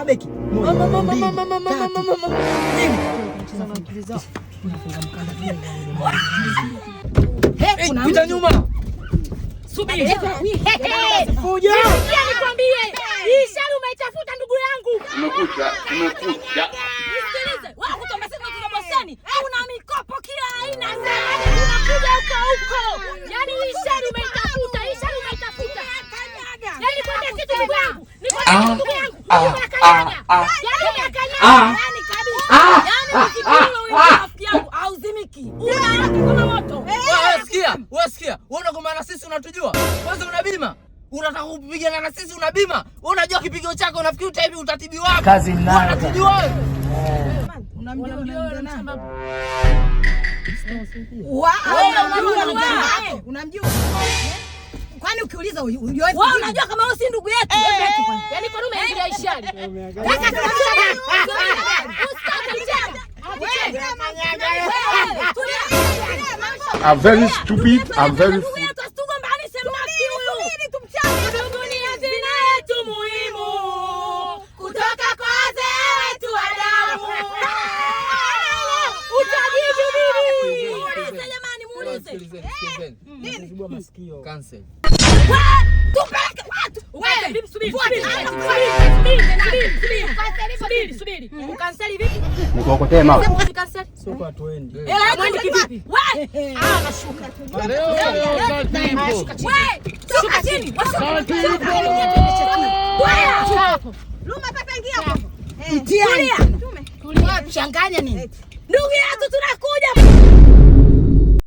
Kama beki. Moja, mbili, tatu, nne. Unafunga mkanda vile. Hey, kuna pita mtu. Nyuma. Subiri. Fujo. Sikia nikwambie. Hii shari umeitafuta, ndugu yangu. Kumekucha, kumekucha. Nisikilize. Wewe kutoka sisi tuna bosani. Una mikopo kila aina. Yaani unakuja huko huko. Yaani hii shari umeitafuta. Hii shari umeitafuta. Yaani nikwambie kitu, ndugu yangu. Nikwambie kitu, ndugu yangu. Umekanyaga. Yaani umekanyaga. Yaani kabisa. Yaani usikilize huyu rafiki yangu hauzimiki. Unawaka kama moto. Wewe sikia, wewe sikia. Wewe unagombana na sisi, unatujua? Kwanza una bima? Unataka kupigana na sisi, una bima? Wewe unajua kipigo chako, unafikiri utaibi utatibiwa wapi? Kazi ninayo. Unatujua wewe? Unamjua unaongea naye? Wewe unamjua? Unamjua? Kwani ukiuliza huwezi Wewe kujibu? unajua kama wewe si ndugu yetu? Yaani kwa nini umeingilia ishari? Kaka, tunamjua. Usitake kucheka. I'm very stupid. I'm very Ndugu yetu, asitugombanishe, mnafiki huyu. Ndugu ni hazina yetu muhimu kutoka kwa wazee wetu wa damu. Utajibu nini? Muulize jamani, muulize. Sikilizeni, sikilizeni. Unazibua masikio. Cancel. Tupeleke watu. Wewe, subiri, subiri, subiri, subiri, subiri, subiri. Ukanseli vipi? Nikokotee mawe. Ukanseli. Sio kwa tuendi. Hela yetu kivipi? Wewe, ah, nashuka. Wewe, shuka chini. Wewe, Luma, pepe, ingia hapo. Mtihani. Changanya nini? Ndugu yetu.